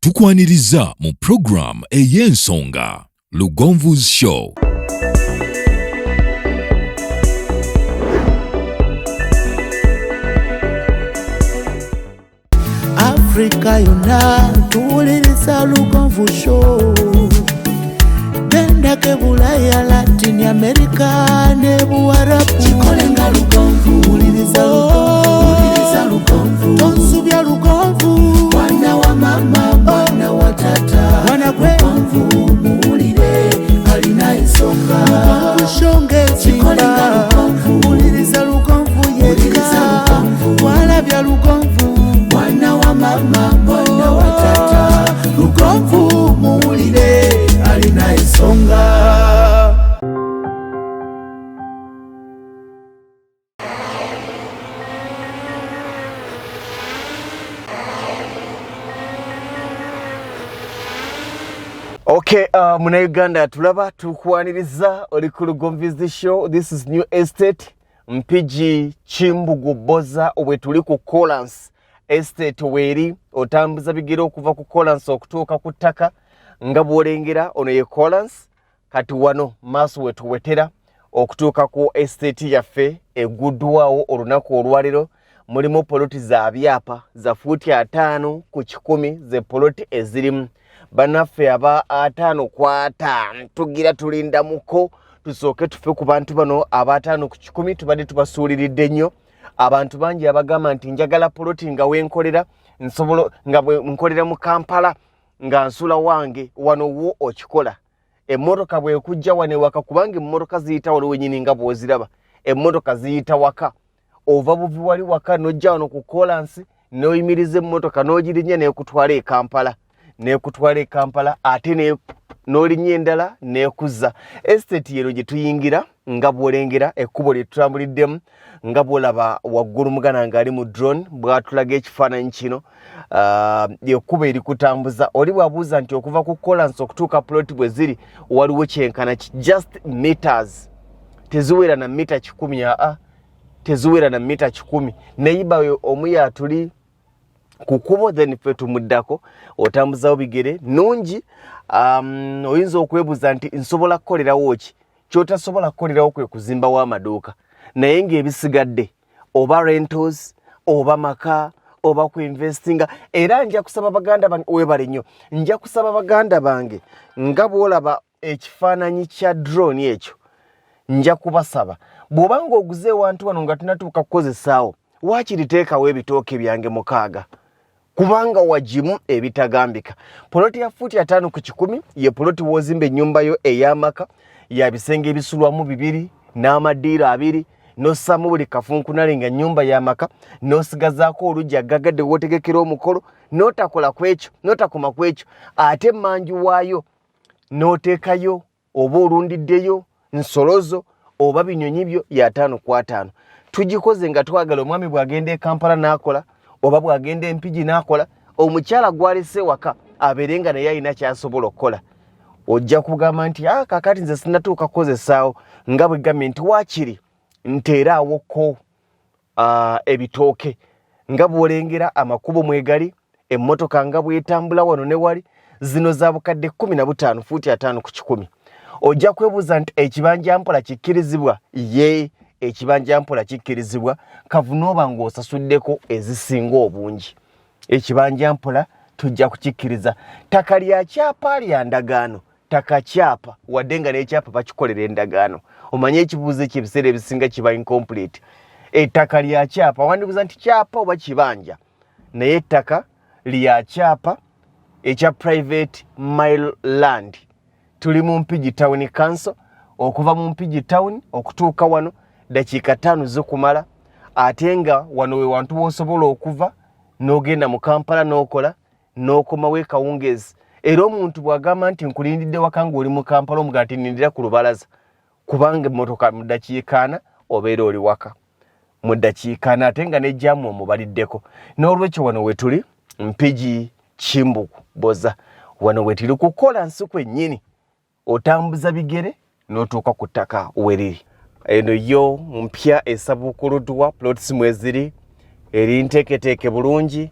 Tukwaniriza mu program ey'ensonga Lugonvu's Show. Afrika yonna tuwuliriza Lugonvu Show. Gendako e Bulaya, Latin America ne Buwarabu. Kikolenga Lugonvu, wuliriza Lugonvu, wuliriza Lugonvu. Tonsubya Lugonvu, mwana wa mama, mwana wa tata. Mwana gwe Lugonvu, muwulire alina ensonga. Lugonvu Show ng'ezimba. Lugonvu, wuliriza Lugonvu yekka. Walabya Lugonvu, mwana wa mama, mwana wa tata. Lugonvu muwulire alina ensonga. Okay, Munnayuganda tulaba tukwaniriza oli ku Lugonvu's Show. This is New Estate Mpigi Kimbugu Boza, we tuli ku Colans Estate weeri otambuza bigere okuva ku Colans okutuuka ku ttaka nga bw'olengera ono ye Colans. Kati wano maaso wetuwetera okutuuka ku estate yaffe eguddwawo olunaku olwaliro. Mulimu poloti za byapa za fuuti 50 ku 100, ze poloti ezirimu. Bannaffe aba 50 ku 50, tugira tulindamuko tusooke tufe ku bantu bano aba 50 ku 100. Tubadde tubasuuliridde nnyo abantu bangi abagamba nti njagala poloti nga wenkolera, nsobola nga bwe nkolera mu Kampala nga nsula wange wano. Wo okikola emmotoka bwekujja wano ewaka, kubanga emmotoka ziyita wano wenyini nga bw'oziraba, emmotoka ziyita waka. Ova buvi wali waka n'ojja wano ku kolansi n'oyimiriza emmotoka n'ogirinnya n'ekutwala e Kampala, n'ekutwala e Kampala, ate n'olinnya endala n'ekuzza. Estate yero gye tuyingira nga bw'olengera ekkubo lye tutambuliddemu, nga bw'olaba waggulu mugana ng'ali mu drone bw'atulaga ekifaananyi kino. Ekkubo erikutambuza oli bw'abuuza nti okuva ku kolansi okutuuka plot bwe ziri waliwo kyenkana ki? Just meters teziwera na mita 100, aa, teziwera na mita 100. Nayiba omu yatuli ku kkubo, then ffe tumuddako. Otambuzawo bigere nungi. Oyinza okwebuuza nti nsobola kukolerawo ki? Kyotasobola kukolerawo kwe kuzimbawo amaduuka, naye ng'ebisigadde oba rentals oba maka oba kuinvestinga. Era nja kusaba baganda bange, webale nnyo, nja kusaba baganda bange, nga bw'olaba ekifaananyi kya drone ekyo, nja kubasaba bw'oba ng'oguze ewantu wano nga tunatuuka kukozesaawo, waakiri teekawo ebitooke byange 6, kubanga wagimu ebitagambika. Poloti ya fuuti 50 ku 100 ye poloti w'ozimba ennyumba yo ey'amaka ya bisenge ebisulwamu bibiri n'amadiiro abiri, n'ossaamu buli kafunkunale nga nnyumba y'amaka, n'osigazaako oluggi ggagadde w'otegekera omukolo. N'otakola ku ekyo, n'otakoma ku ekyo, ate emmanju waayo n'oteekayo oba olundiddeyo nsolozo oba binyonyi byo. Ya 50 ku 50 tugikoze nga twagala omwami bw'agenda e Kampala n'akola oba bw'agenda Empigi n'akola, omukyala gw'alese waka abeere nga naye alina ky'asobola okukola. Ojja kugamba nti ah, kakati nze sinatuuka kukozesaawo, nga bwe gambye nti waakiri nteeraawoko ebitooke. Nga bw'olengera amakubo mwegali, emmotoka nga bw'etambula wano ne wali. Zino za bukadde 15, fuuti 50 ku 100. Ojja kwebuuza nti ekibanja mpola kikkirizibwa? Ye, ekibanja mpola kikkirizibwa kavunooba ng'osasuddeko ezisinga obungi. Ekibanja mpola tujja kukikkiriza. Ttaka lya kyapa, lya ndagaano, ttaka kyapa, wadde nga n'ekyapa bakikolera endagaano. Omanye ekibuuzo ekyo ebiseera ebisinga kiba incomplete. Ettaka lya kyapa, wandibuuza nti kyapa oba kibanja, naye ettaka lya kyapa ekya private mile land. Tuli mu Mpigi Town Council. Okuva mu Mpigi Town okutuuka wano dakiika 5 zikumala, ate nga wano we wantu w'osobola okuva n'ogenda mu Kampala n'okola n'okomawo ekawungeezi. Era omuntu bw'agamba nti nkulindidde waka ng'oli mu Kampala, omugaa nti nindira ku lubalaza, kubanga emmotoka mu ddakiika 40 obeera oli waka, mu ddakiika 40, ate nga nejjamu omubaliddeko. N'olwekyo wano wetuli Mpigi Kimbugu Boza, wano wetuli kukola nsi kwennyini. Otambuza bigere n'otuuka ku ttaka weriri. Eno yo mpya esabuukuluddwa, plots mweziri, eri nteeketeeke bulungi.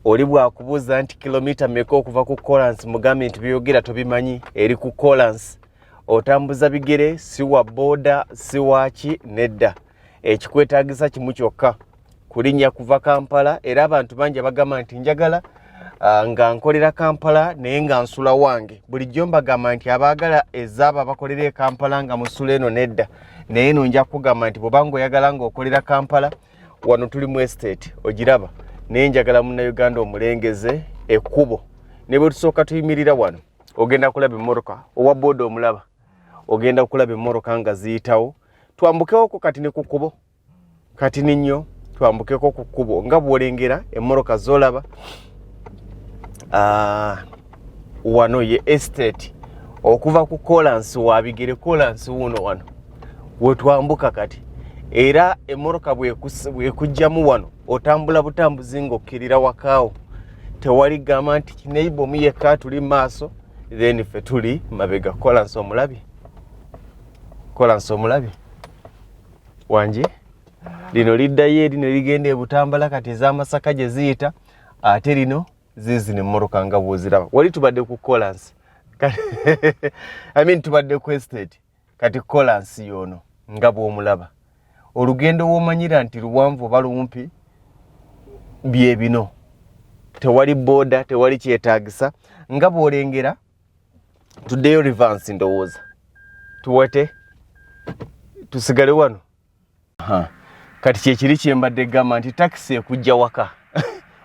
Oli bw'akubuuza nti kilomita meka okuva ku kolansi, mugambe nti byogera tobimanyi, eri ku kolansi. Otambuza bigere, si wa booda, si waaki, nedda. Ekikwetaagisa kimu kyokka, kulinnya kuva Kampala. Era abantu bangi abagamba nti njagala nga nkolera Kampala naye nga nsula wange, bulijjo mbagamba nti abaagala ezaabo abakolera e Kampala nga musula eno, nedda. Naye eno nja kugamba nti bw'obanga oyagala ng'okolera Kampala, wano tuli mu estate ogiraba. Naye njagala Munnayuganda omulengeze ekkubo, ne bwe tusooka tuyimirira wano ogenda kulaba emmotoka, owa booda omulaba, ogenda kulaba emmotoka nga ziyitawo. Twambukewoko kati ne ku kkubo kati ninnyo, twambukeko ku kkubo nga bw'olengera emmotoka z'olaba. Wano ye estate, okuva ku kolansi wa bigere, kolansi wuno wano wetwambuka kati. Era emmotoka bwekujjamu wano, otambula butambuzi ng'okkirira wakaawo. Tewali gamba nti kineiba omu yekka tuli maaso, then ffe tuli mabega. Kolansi omulabye, kolansi omulabye wanje. Lino liddayo eri ne ligenda e Butambala, kati ez'Amasaka gye ziyita, ate lino ziizino emmotoka nga bw'oziraba. Wali tubadde ku kolansi, I mean tubadde ku estate, kati kolansi yoono nga bw'omulaba. Olugendo w'omanyira nti luwanvu oba lumpi bye bino. Tewali booda, tewali kyetaagisa nga bw'olengera. Tuddeyo reverse, ndowooza tuwete tusigale wano. Aha. Kati kyekiri kyembadde gamba nti takisi ekujja waka,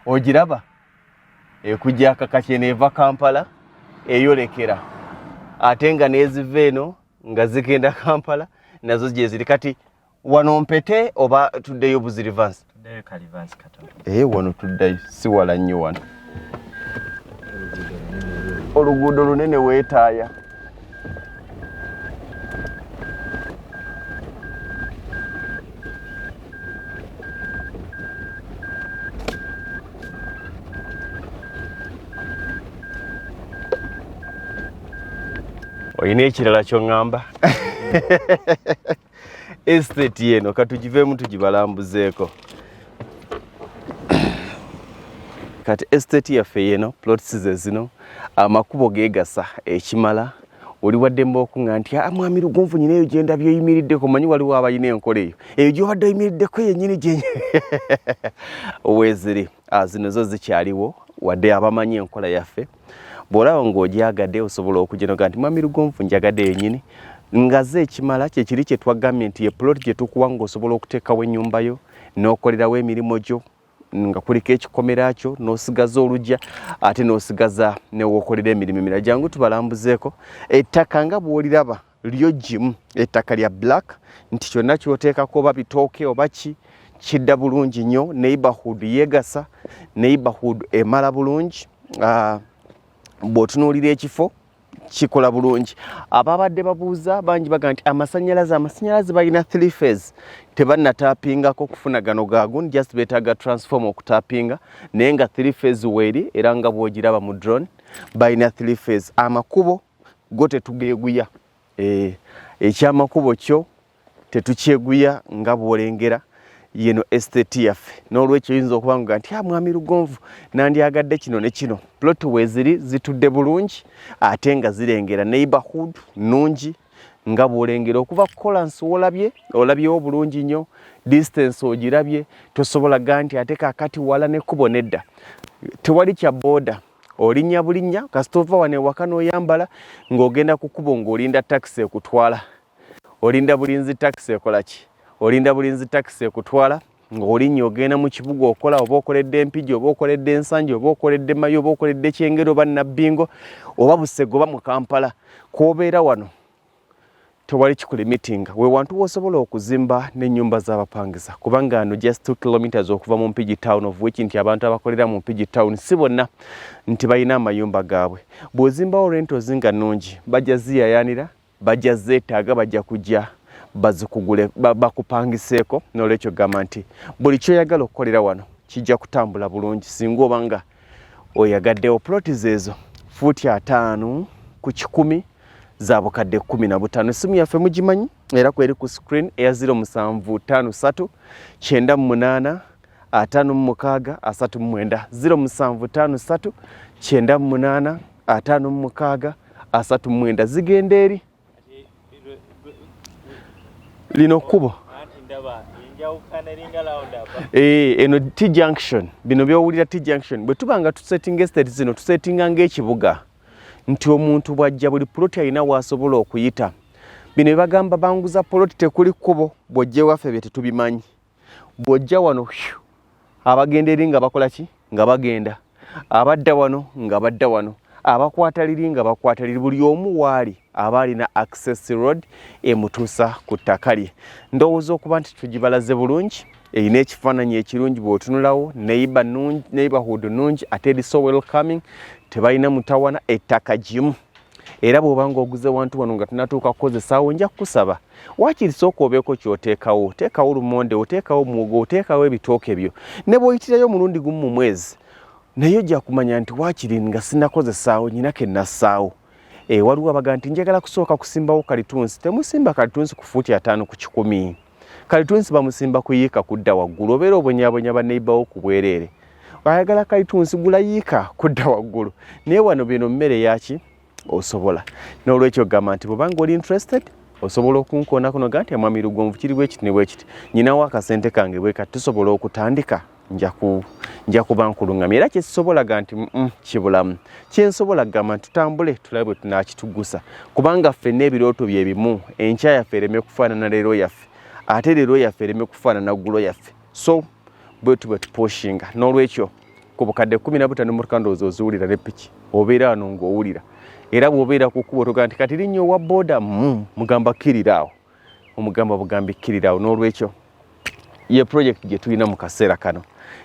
ogiraba ekujja akakati eno eva Kampala eyolekera, ate nga neziva eno nga zigenda Kampala nazo gyeziri. Kati wano mpete oba tuddeyo buzi reverse? Tuddeyo ka reverse katono. Wano tuddayo, si wala nnyo wano, oluguudo lunene, weetaaya. Olina ekirala kyoŋŋamba? Estate yeno katugiveemu tugibalambuzeeko. Kati estate yaffe yeno, plots ze zino, amakubo geegasa ekimala. Oli waddembe okuŋŋa nti, "Ah, mwami Lugonvu, nyina eyo gyendabye oyimiriddeko." Manyi waliwo abalina enkola eyo, eyo gyobadde oyimiriddeko yennyini gye weeziri. Zino zo zikyaliwo, wadde abamanyi enkola yaffe. Bw'olaba ng'ogyagadde osobola okugenoga nti, "Mwami Lugonvu, njagadde yennyini." Ngaze ekimala kyekiri kye twagambye nti ye plot gye tukuwa ng'osobola okuteekawo ennyumba yo n'okolerawo emirimu gyo, nga kuliko ekikomera kyo, n'osigaza olugya, ate n'osigaza newokolera emirimu emirala. Jangu tubalambuzeeko ettaka nga bw'oliraba lyo gimu, ettaka lya black, nti kyonna kyoteekako oba bitooke oba ki kidda bulungi nnyo. Neighborhood yeegasa, neighborhood emala bulungi. Bw'otunuulira ekifo kikola bulungi. Ababadde babuuza bangi baga nti amasanyalaze, amasanyalaze balina 3 phase, tebannatapingako kufuna gano gagun, just beetaaga transformer okutapinga, naye nga 3 phase weeri. Era nga bw'ogiraba mu drone, balina 3 phase. Amakubo go tetugeeguya, ekyamakubo kyo tetukyeguya nga bw'olengera yeno estate yaffe. N'olwekyo oyinza okuba nga nti, "Ah, mwami Lugonvu, nandyagadde kino ne kino." Plot weeziri zitudde bulungi ate nga zirengera neighborhood nungi nga bw'olengera. Okuva kukolansi wolabye, olabyewo bulungi nnyo, distance ogirabye, tosobola ga nti ate kakati wala nekkubo, nedda, tewali kya booda. Olinnya bulinnya, kasita ova wano ewaka n'oyambala ng'ogenda ku kkubo, ng'olinda takisi ekutwala, olinda bulinzi takisi ekola ki, olinda bulinzi takisi ekutwala, ng'olinnya ogenda mu kibuga okola, oba okoledde Mpigi, oba okoledde Nsangi, oba okoledde Mayo, oba okoledde Kyengero, oba Nabbingo, oba Busego, oba mu Kampala kwobeera. Wano tewali kikulimitinga, we wantu wosobola okuzimba n'ennyumba z'abapangisa, kubanga ano just 2 kilometers okuva mu Mpigi town, of which nti abantu abakolera mu Mpigi town si bonna nti balina amayumba gaabwe. Bw'ozimbawo rentals nga nnungi, bajja ziyayanira, bajja zeetaaga, bajja kujja bazikugule, bakupangiseeko. N'olwekyo gamba nti buli kyoyagala okukolera wano kijja kutambula bulungi singa oba nga oyagaddewo. Ploti zeezo, fuuti 50 ku 100, za bukadde 15. Essimu yaffe mugimanyi, era kweri ku screen, eya 0753 98 56 39 0753 98 56 39 zigenda eri lino kkubo. Eno T junction, bino byowulira T junction. Bwe tuba nga tusettinga estate zino, tusettinga ng'ekibuga nti omuntu bw'ajja buli puloti alina w'asobola okuyita. Bino byebagamba banguza poloti tekuli kkubo, bw'ojja ewaffe bye tetubimanyi. Bw'ojja wano abagenda eri nga bakola ki? Nga bagenda, abadda wano nga badda wano, abakwata liri nga bakwata liri, buli omu waali aba alina access road emutuusa ku ttaka lye. Ndowooza okuba nti tugibalaze bulungi, erina ekifaananyi ekirungi bw'otunulawo, neighborhood nnungi ate eri so welcoming, tebalina mutawana, ettaka gimu. Era bw'oba ng'oguze wantu wano nga tunatuuka kukozesaawo, nja kukusaba waakiri sooka obeeko ky'oteekawo, teekawo lumonde, oteekawo muwogo, oteekawo ebitooke byo, ne bw'oyitirayo omulundi gumu mu mwezi, naye ojja kumanya nti waakiri nga sinnakozesaawo nyina ke nassaawo. Waliwo abaga nti njagala kusooka kusimbawo kalitunsi. Temusimba kalitunsi ku fuuti 50 ku 100. Kalitunsi bamusimba kuyiika kudda waggulu, obeera obonyaabonya banneibawo ku bwereere. Ayagala kalitunsi gula yiika kudda waggulu, naye wano bino mmere yaki osobola. N'olwekyo gamba nti bw'obanga oli interested osobola okunkoonako noga nti mwami Lugonvu kiri bwe kiti ne bwe kiti, nyinawo akasente kange bwe kati, tusobola okutandika, nja kuba nkuluŋŋamya. Era kyekisobola ga nti kibulamu, kyensobola kugamba nti tutambule tulabe bwe tunaakitugusa, kubanga ffenna ebirooto bye bimu. Enkya yaffe ereme kufaanana leero yaffe, ate leero yaffe ereme kufaanana ggulo yaffe. So bwetu bwe tupushinga. N'olwekyo ku bukadde 15 motoka ndowooza oziwulira ne piki obeera wano ng'owulira, era bw'obeera ku kkubo togaa nti kati linnya owa booda, mugamba kkirira awo, omugamba bugambi kkirira awo. N'olwekyo ye project gye tulina mu kaseera kano.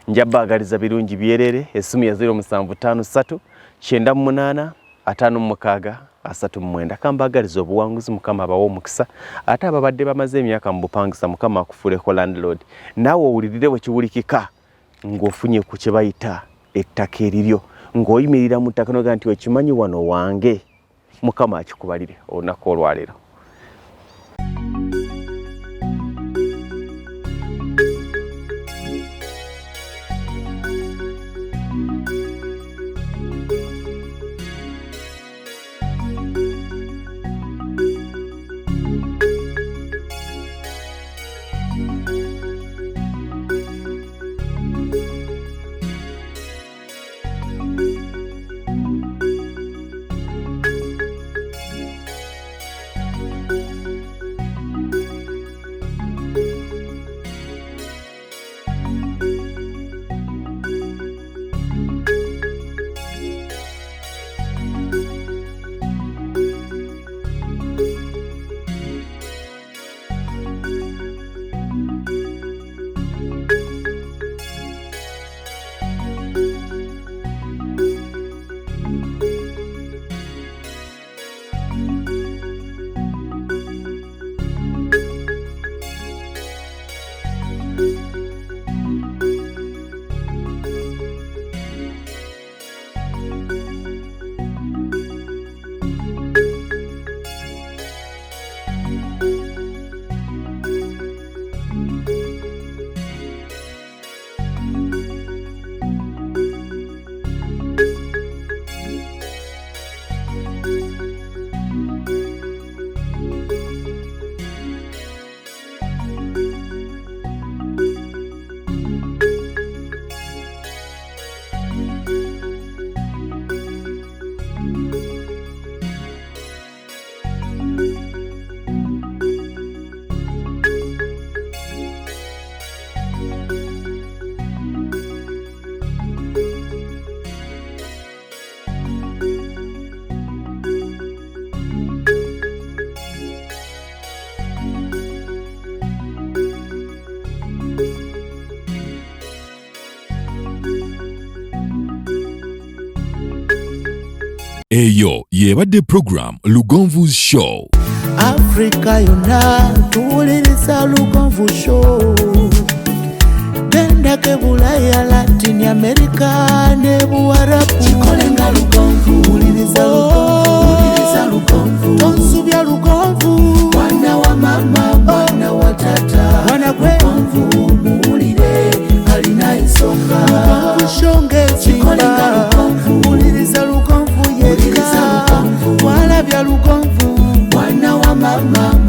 Nja baagaliza birungi byerere. Essimu ya 0753 98 56 39. Kambaagaliza obuwanguzi, Mukama abawe omukisa. Ate ababadde bamaze emyaka mu bupangisa, Mukama akufuuleko landlord, naawe owulirire bwe kiwulikika ng'ofunye ku kye bayita ettaka eriryo, ng'oyimirira mu ttaka noga nti okimanyi wano wange. Mukama akikubalire olunaku olwaleero. Eyo yebadde program Lugonvu's Show. Africa yonna tuwuliriza Lugonvu Show. Gendako e Bulaya, Latin America ne Buwarabu. Kikole nga Lugonvu, wuliriza Lugonvu, Lugonvu. Tonsubya Lugonvu. Mwana wa mama, mwana wa tata. Mwana gwe. Lugonvu muwulire alina mama.